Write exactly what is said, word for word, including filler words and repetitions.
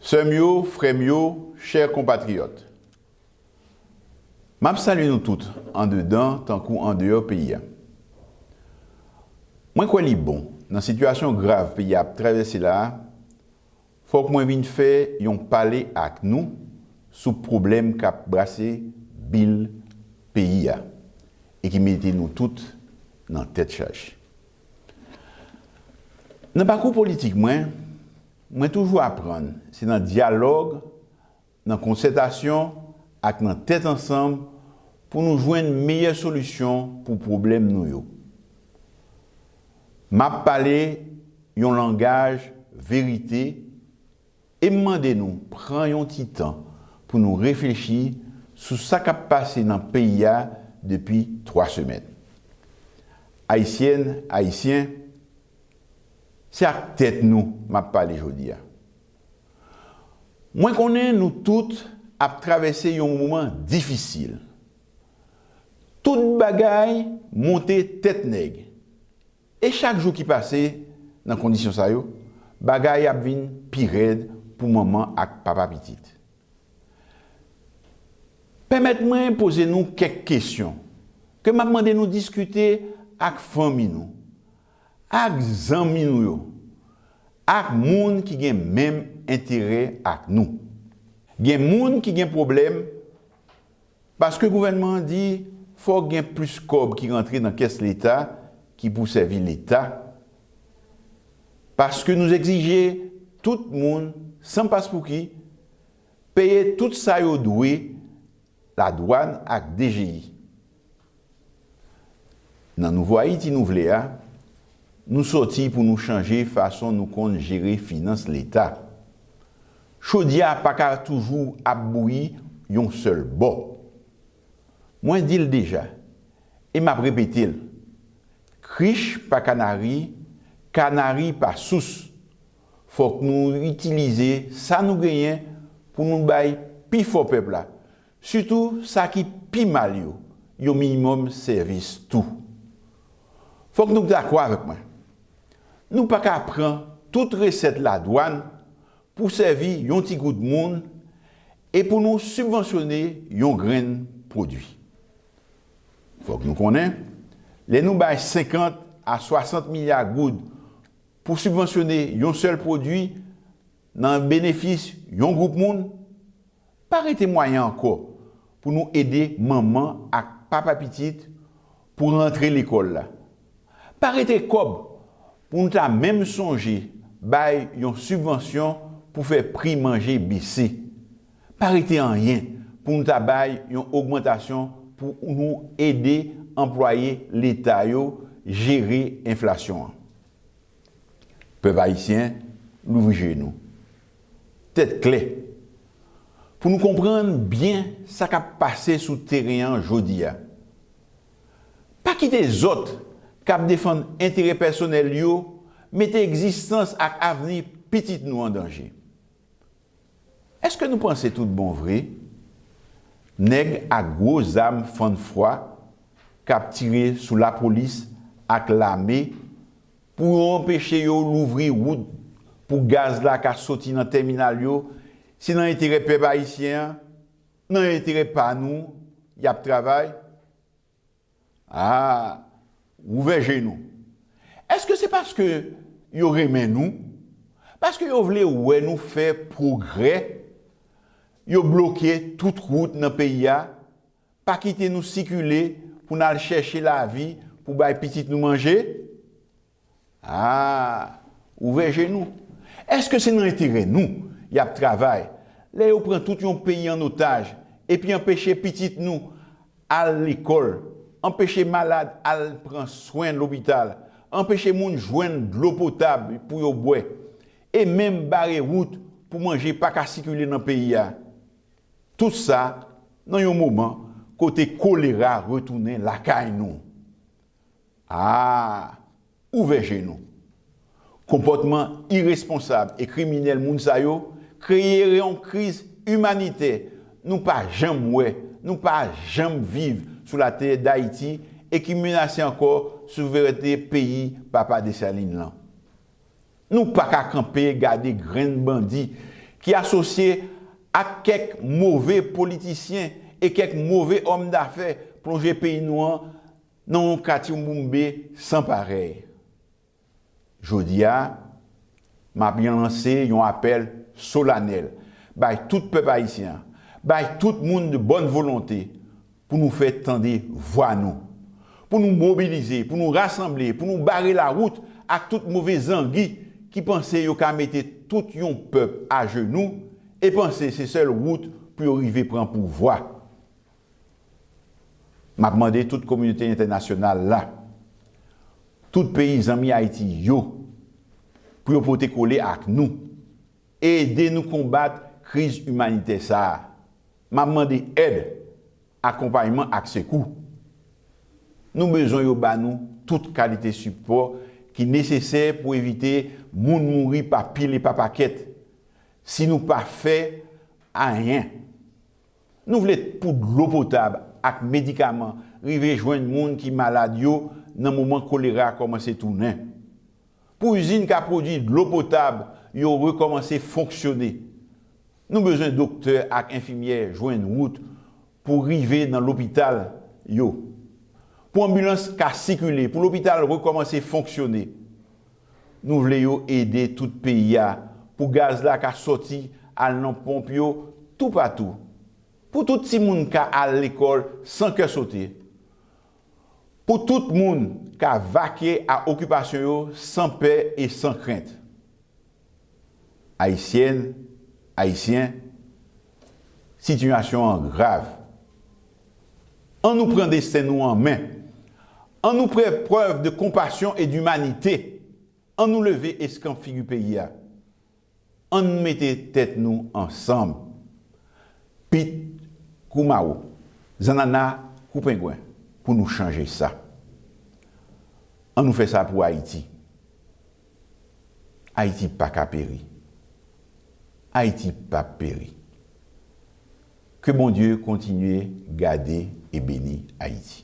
Sè m yo, frè m yo, chè konpatriyòt, m ap salye nou tout, andedan tankou andeyò peyi a. Mwen kwè li bon, nan sitiyasyon grav peyi a ap travèse la a, fòk mwen vin fè yon pale ak nou sou pwoblèm k ap brase bil peyi a e ki mete nou tout nan tèt chaje. Nan pakou politik mwen, mwen toujou aprann se nan dyalòg, nan konsètasyon ak nan tèt ansanm pou nou jwenn meyè solisyon pou pwoblèm nou yo. M ap pale yon langaj verite e m mande nou pran yon ti tan pou nou reflechi sou sa k ap pase nan peyi a depi twa semèn. Ayisyèn, Ayisyen, se ak tèt nou m ap pale jodi a. Mwen konnen nou tout ap travèse yon moman difisil. Tout bagay monte tèt nèg. E chak jou ki pase nan kondisyon sa yo, bagay ap vin pi rèd pou manman ak papa pitit. Pèmèt mwen poze nou kèk kesyon ke m ap mande nou diskite ak fanmi nou, ak zanmi nou yo, ak moun ki gen menm enterè ak nou. Gen moun ki gen pwoblèm paske gouvènman an di fòk gen plis kòb ki rantre nan kès Leta ki pou sèvi Leta, paske nou egzije tout moun, san paspouki, peye tout sa yo dwe ladwàn ak D G I. Nan Nouvo Ayiti nou vle a, nou sòti pou nou chanje fason nou konn jere finans Leta. Chodyè a pa ka toujou ap bouyi yon sèl bò. Mwen di l deja, e m ap repete l, krich pa kanari, kanari pa sous. Fòk nou itilize sa nou genyen pou nou bay pifò pèp la, sitou sa ki pi mal yo, yon minimòm sèvis tou. Fòk nou dakò avèk mwen. Nou pa ka pran tout resèt ladwàn pou sèvi yon ti gwoup moun e pou nou sibvansyone yon grenn pwodui. Fòk nou konnen, lè nou bay senkant a swasant milya goud pou sibvansyone yon sèl pwodui nan benefis yon gwoup moun, pa rete mwayen ankò pou nou ede manman ak papa pitit pou rantre lekòl la. Pa rete kòb pou nou ta menm sonje bay yon sibvansyon pou fè pri manje bese. Pa rete anyen pou nou ta bay yon ogmantasyon pou nou ede anplwaye Leta yo jere enflasyon an. Pèp ayisyen, louvri je nou. Tèt klè. Pou nou konprann byen sa k ap pase sou teren an jodi a. Pa kite zòt k ap defann enterè pèsonèl yo mete egzistans ak avni pitit nou an danje. Èske nou panse tout bon vre, nèg ak gwo zam fann fwa k ap tire sou lapolis ak lame pou yo anpeche yo louvri wout pou gaz la ka soti nan tèminal yo, se nan enterè pèp ayisyen an, nan enterè pa nou y ap travay? A, ouvè je nou. Èske se paske yo renmen nou? Paske yo vle wè nou fè pwogrè? Yo bloke tout wout nan peyi a, pa kite nou sikile pou n al chèche lavi pou bay pitit nou manje? A, ouvè je nou. Èske se nan enterè nou y ap travay lè yo pran tout yon peyi an otaj epi anpeche pitit nou al lekòl, anpeche malad al pran swen lopital, anpeche moun jwenn dlo potab pou yo bwè, e menm bare wout pou manje pa ka sikile nan peyi a? Tout sa nan yon moman kote kolera retounen lakay nou. A, ouvè je nou. Konpòtman iresponsab e kriminèl moun sa yo kreye yon kriz imanitè nou pa janm wè, nou pa janm viv sou latè Dayiti e ki menase ankò souverènte peyi Papa Desalin lan. Nou pa ka kanpe gade grenn bandi ki asosye ak kèk move politisyen e kèk move òm dafè, plonje peyi nou an nan yon katyoumboumbe san parèy. Jodi a, m ap lanse yon apèl solanèl bay tout pèp ayisyen an, bay tout moun de bòn volonte pou nou fè tande vwa nou, pou nou mobilize, pou nou rasanble, pou nou bare lawout ak tout move zangi ki panse yo ka mete tout yon pèp ajenou e panse se sèl wout pou yo rive pran pouvwa. M ap mande tout kominote entènasyonal la, tout peyi zanmi Ayiti yo, pou yo pote kole ak nou e ede nou konbat kriz imanitè sa a. M ap mande èd, akonpayman ak sekou. Nou bezwen yo ba nou tout kalite sipò ki nesesè pou evite moun mouri pa pil e pa pakèt. Si nou pa fè ayen, nou vle pou dlo potab ak medikaman rive jwenn moun ki malad yo nan moman kolera kòmanse tounen. Pou izin ka pwodui dlo potab yo rekòmanse fonksyone. Nou bezwen doktè ak enfimyè jwenn wout pou rive nan lopital yo. Pou anbilans ka sikile, pou lopital rekòmanse fonksyone. Nou vle yo ede tout peyi a pou gaz la ka sòti al nan ponp yo toupatou. Pou tout timoun ka al lekòl san kè sote. Pou tout moun ka vake a okipasyon yo san pè e san krent. Ayisyèn, Ayisyen, sitiyasyon an grav. Ann nou pran desten nou an men. Ann nou fè prèv de konpasyon e dimanite. Ann nou leve eskanp figi peyi a. Ann nou mete tèt nou ansanm. Pit kou mawo, zannanna kou pengwen pou nou chanje sa. Ann nou fè sa pou Ayiti. Ayiti pa ka peri. Ayiti p ap peri. Ke Bondye kontinye gade e beni Ayiti.